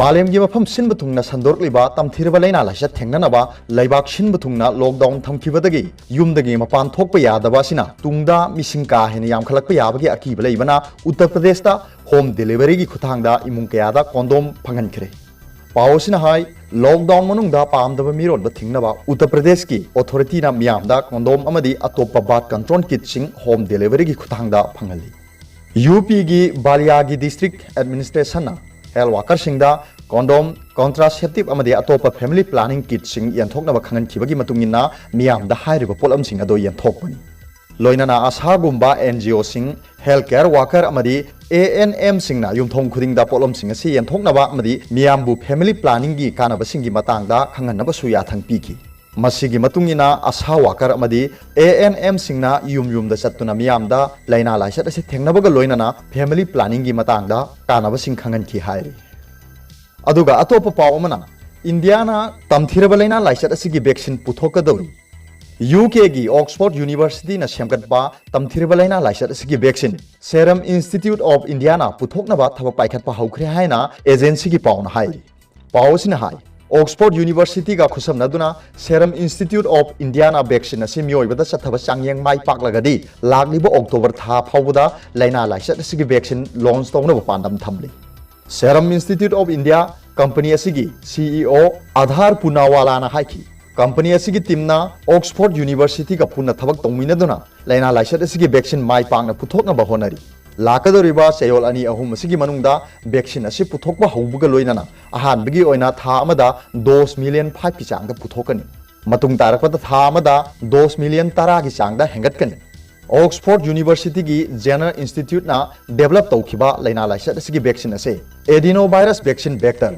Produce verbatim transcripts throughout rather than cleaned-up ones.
ꯃꯥꯂꯦꯝꯒꯤ ꯃꯐꯝ ꯁꯤꯟꯕ ꯊꯨꯡꯅ ꯁꯟꯗꯣꯔꯛꯂꯤꯕ ꯇꯝꯊꯤꯔꯕ ꯂꯥꯏꯅꯥ ꯂꯥꯏꯆꯠ ꯊꯦꯡꯅꯅꯕ ꯂꯩꯕꯥꯛ ꯁꯤꯟꯕ ꯊꯨꯡꯅ ꯂꯣꯛꯗꯥꯎꯟ ꯊꯝꯈꯤꯕꯗꯒꯤ ꯌꯨꯝꯗꯒꯤ ꯃꯄꯥꯟ ꯊꯣꯛꯄ ꯌꯥꯗꯕ ꯑꯁꯤꯅ ꯇꯨꯡꯗ ꯃꯤꯁꯤꯡ ꯀꯥ ꯍꯦꯟꯅ ꯌꯥꯝꯈꯠꯂꯛꯄ ꯌꯥꯕꯒꯤ ꯑꯀꯤꯕ ꯂꯩꯕꯅ ꯎꯠꯇꯔ ꯄ꯭ꯔꯗꯦꯁꯇ ꯍꯣꯝ ꯗꯦꯂꯤꯚꯔꯤꯒꯤ ꯈꯨꯠꯊꯥꯡꯗ ꯏꯃꯨꯡ ꯀꯌꯥꯗ ꯀꯣꯟꯗꯣꯝ ꯐꯪꯍꯟꯈ꯭ꯔꯦ꯫ ꯄꯥꯎ ꯑꯁꯤꯅ ꯍꯥꯏ, ꯂꯣꯛꯗꯥꯎꯟ ꯃꯅꯨꯡꯗ ꯄꯥꯝꯗꯕ ꯃꯤꯔꯣꯟꯕ ꯊꯤꯡꯅꯕ ꯎꯠꯇꯔ ꯄ꯭ꯔꯗꯦꯁꯀꯤ ꯑꯣꯊꯣꯔꯤꯇꯤꯅ ꯃꯤꯌꯥꯝꯗ ꯀꯣꯟꯗꯣꯝ ꯑꯃꯗꯤ ꯑꯇꯣꯞꯄ ꯕꯥꯔꯊ ꯀꯟꯇ꯭ꯔꯣꯜ ꯀꯤꯠꯁꯤꯡ ꯍꯣꯝ ꯗꯦꯂꯤꯚꯔꯤꯒꯤ ꯈꯨꯠꯊꯥꯡꯗ ꯐꯪꯍꯜꯂꯤ꯫ ꯌꯨ ꯄꯤꯒꯤ ꯕꯥꯂꯤꯌꯥꯒꯤ ꯗꯤꯁꯇ꯭ꯔꯤꯛ ꯑꯦꯗꯃꯤꯅꯤꯁꯇ꯭ꯔꯦꯁꯟꯅ ꯍꯦꯜꯊ ꯋꯥꯀꯔꯁꯤꯡꯗ ꯀꯣꯟꯗꯣꯝ, ꯀꯣꯟꯇ꯭ꯔꯥꯁꯦꯞꯇꯤꯞ ꯑꯃꯗꯤ ꯑꯇꯣꯞꯄ ꯐꯦꯃꯤꯂꯤ ꯄ꯭ꯂꯥꯅꯤꯡ ꯀꯤꯠꯁꯤꯡ ꯌꯦꯟꯊꯣꯛꯅꯕ ꯈꯪꯍꯟꯈꯤꯕꯒꯤ ꯃꯇꯨꯡ ꯏꯟꯅ ꯃꯤꯌꯥꯝꯗ ꯍꯥꯏꯔꯤꯕ ꯄꯣꯠꯂꯝꯁꯤꯡ ꯑꯗꯨ ꯌꯦꯟꯊꯣꯛꯄꯅꯤ꯫ ꯂꯣꯏꯅꯅ ꯑꯁꯥꯒꯨꯝꯕ ꯑꯦꯟ ꯖꯤ ꯑꯣꯁꯤꯡ, ꯍꯦꯜꯊ ꯀꯦꯌꯔ ꯋꯥꯀꯔ ꯑꯃꯗꯤ ꯑꯦ ꯑꯦꯟ ꯑꯦꯝꯁꯤꯡꯅ ꯌꯨꯝꯊꯣꯡ ꯈꯨꯗꯤꯡꯗ ꯄꯣꯠꯂꯝꯁꯤꯡ ꯑꯁꯤ ꯌꯦꯟꯊꯣꯛꯅꯕ ꯑꯃꯗꯤ ꯃꯤꯌꯥꯝꯕꯨ ꯐꯦꯃꯤꯂꯤ ꯄ꯭ꯂꯥꯅꯤꯡꯒꯤ ꯀꯥꯟꯅꯕꯁꯤꯡꯒꯤ ꯃꯇꯥꯡꯗ ꯈꯪꯍꯟꯅꯕꯁꯨ ꯌꯥꯊꯪ ꯄꯤꯈꯤ꯫ ꯃꯁꯤꯒꯤ ꯃꯇꯨꯡ ꯏꯟꯅ ꯑꯁꯥ ꯋꯥꯀꯔ ꯑꯃꯗꯤ ꯑꯦ ꯑꯦꯟ ꯑꯦꯝꯁꯤꯡꯅ ꯌꯨꯝ ꯌꯨꯝꯗ ꯆꯠꯇꯨꯅ ꯃꯤꯌꯥꯝꯗ ꯂꯥꯏꯅꯥ ꯂꯥꯏꯆꯠ ꯑꯁꯤ ꯊꯦꯡꯅꯕꯒ ꯂꯣꯏꯅꯅ ꯐꯦꯃꯤꯂꯤ ꯄ꯭ꯂꯥꯅꯤꯡꯒꯤ ꯃꯇꯥꯡꯗ ꯀꯥꯟꯅꯕꯁꯤꯡ ꯈꯪꯍꯟꯈꯤ ꯍꯥꯏꯔꯤ꯫ ꯑꯗꯨꯒ ꯑꯇꯣꯞꯄ ꯄꯥꯎ ꯑꯃꯅ, ꯏꯟꯗꯤꯌꯥꯅ ꯇꯝꯊꯤꯔꯕ ꯂꯥꯏꯅꯥ ꯂꯥꯏꯆꯠ ꯑꯁꯤꯒꯤ ꯚꯦꯛꯁꯤꯟ ꯄꯨꯊꯣꯛꯀꯗꯧꯔꯤ꯫ ꯌꯨ ꯀꯦꯒꯤ ꯑꯣꯛꯁꯐꯣꯔꯗ ꯌꯨꯅꯤꯚꯔꯁꯤꯇꯤꯅ ꯁꯦꯝꯒꯠꯄ ꯇꯝꯊꯤꯔꯕ ꯂꯥꯏꯅꯥ ꯂꯥꯏꯆꯠ ꯑꯁꯤꯒꯤ ꯚꯦꯛꯁꯤꯟ Serum Institute of Indiaꯅ ꯄꯨꯊꯣꯛꯅꯕ ꯊꯕꯛ ꯄꯥꯏꯈꯠꯄ ꯍꯧꯈ꯭ꯔꯦ ꯍꯥꯏꯅ ꯑꯦꯖꯦꯟꯁꯤꯒꯤ ꯄꯥꯎꯅ ꯍꯥꯏꯔꯤ꯫ ꯄꯥꯎ ꯑꯁꯤꯅ ꯍꯥꯏ, Oxford ꯌꯨꯅꯤꯚꯔꯁꯤꯇꯤꯒ ꯈꯨꯠꯁꯝꯅꯗꯨꯅ Serum Institute of Indiaꯅ vaccine ꯑꯁꯤ ꯃꯤꯑꯣꯏꯕꯗ ꯆꯠꯊꯕ ꯆꯥꯡꯌꯦꯡ ꯃꯥꯏ ꯄꯥꯛꯂꯒꯗꯤ ꯂꯥꯛꯂꯤꯕ ꯑꯣꯛꯇꯣꯕꯔ ꯊꯥ ꯐꯥꯎꯕꯗ ꯂꯥꯏꯅꯥ ꯂꯥꯏꯆꯠ ꯑꯁꯤꯒꯤ ꯚꯦꯛꯁꯤꯟ ꯂꯣꯟꯆ ꯇꯧꯅꯕ ꯄꯥꯟꯗꯝ ꯊꯝꯂꯤ꯫ Serum Institute of India company ꯑꯁꯤꯒꯤ ꯁꯤ ꯏ ꯑꯣ ꯑꯙꯥꯔ ꯄꯨꯅꯥꯋꯥꯂꯥꯅ ꯍꯥꯏꯈꯤ, ꯀꯝꯄꯅꯤ ꯑꯁꯤꯒꯤ ꯇꯤꯝꯅ ꯑꯣꯛꯁꯐꯣꯔꯗ ꯌꯨꯅꯤꯚꯔꯁꯤꯇꯤꯒ ꯄꯨꯟꯅ ꯊꯕꯛ ꯇꯧꯃꯤꯟꯅꯗꯨꯅ ꯂꯥꯏꯅꯥ ꯂꯥꯏꯆꯠ ꯑꯁꯤꯒꯤ ꯚꯦꯛꯁꯤꯟ ꯃꯥꯏ ꯄꯥꯛꯅ ꯄꯨꯊꯣꯛꯅꯕ ꯍꯣꯠꯅꯔꯤ꯫ ꯂꯥꯛꯀꯗꯧꯔꯤꯕ ꯆꯌꯣꯜ ꯑꯅꯤ ꯑꯍꯨꯝ ꯑꯁꯤꯒꯤ ꯃꯅꯨꯡꯗ ꯚꯦꯛꯁꯤꯟ ꯑꯁꯤ ꯄꯨꯊꯣꯛꯄ ꯍꯧꯕꯒ ꯂꯣꯏꯅꯅ ꯑꯍꯥꯟꯕꯒꯤ ꯑꯣꯏꯅ ꯊꯥ ꯑꯃꯗ ꯗꯣꯁ ꯃꯤꯂꯤꯌꯟ ꯐꯥꯏꯚꯀꯤ ꯆꯥꯡꯗ ꯄꯨꯊꯣꯛꯀꯅꯤ꯫ ꯃꯇꯨꯡ ꯇꯥꯔꯛꯄꯗ ꯊꯥ ꯑꯃꯗ ꯗꯣꯁ ꯃꯤꯂꯤꯌꯟ ꯇꯔꯥꯒꯤ ꯆꯥꯡꯗ ꯍꯦꯟꯒꯠꯀꯅꯤ꯫ ꯑꯣꯛꯁꯐꯣꯔꯗ ꯌꯨꯅꯤꯚꯔꯁꯤꯇꯤꯒꯤ ꯖꯦꯅꯔ ꯏꯟꯁꯇꯤꯇ꯭ꯌꯨꯠꯅ ꯗꯦꯚꯂꯞ ꯇꯧꯈꯤꯕ ꯂꯥꯏꯅꯥ ꯂꯥꯏꯆꯠ ꯑꯁꯤꯒꯤ ꯚꯦꯛꯁꯤꯟ ꯑꯁꯤ adenovirus vaccine vector꯫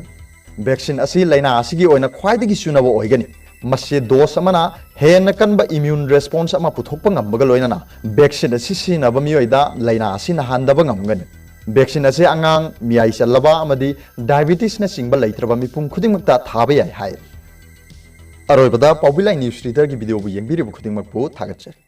ꯚꯦꯛꯁꯤꯟ ꯑꯁꯤ ꯂꯥꯏꯅꯥ ꯑꯁꯤꯒꯤ ꯑꯣꯏꯅ ꯈ꯭ꯋꯥꯏꯗꯒꯤ ꯆꯨꯅꯕ ꯑꯣꯏꯒꯅꯤ꯫ ꯃꯁꯤ ꯗꯣꯁ ꯑꯃꯅ ꯍꯦꯟꯅ ꯀꯟꯕ ꯏꯝꯌꯨꯟ ꯔꯦꯁꯄꯣꯟꯁ ꯑꯃ ꯄꯨꯊꯣꯛꯄ ꯉꯝꯕꯒ ꯂꯣꯏꯅꯅ ꯚꯦꯛꯁꯤꯟ ꯑꯁꯤ ꯁꯤꯖꯤꯟꯅꯕ ꯃꯤꯑꯣꯏꯗ ꯂꯥꯏꯅꯥ ꯑꯁꯤ ꯅꯥꯍꯟꯗꯕ ꯉꯝꯒꯅꯤ꯫ ꯚꯦꯛꯁꯤꯟ ꯑꯁꯤ ꯑꯉꯥꯡ, ꯃꯤꯌꯥꯏ ꯆꯜꯂꯕ ꯑꯃꯗꯤ ꯗꯥꯏꯕꯤꯇꯤꯁꯅꯆꯤꯡꯕ ꯂꯩꯇ꯭ꯔꯕ ꯃꯤꯄꯨꯝ ꯈꯨꯗꯤꯡꯃꯛꯇ ꯊꯥꯕ ꯌꯥꯏ ꯍꯥꯏꯔꯤ꯫ ꯑꯔꯣꯏꯕꯗ ꯄꯥꯎꯕꯤꯂꯥꯏ ꯅ꯭ꯌꯨꯁ ꯔꯤꯗꯔꯒꯤ ꯚꯤꯗꯤꯑꯣꯕꯨ ꯌꯦꯡꯕꯤꯔꯤꯕ ꯈꯨꯗꯤꯡꯃꯛꯄꯨ ꯊꯥꯒꯠꯆꯔꯤ꯫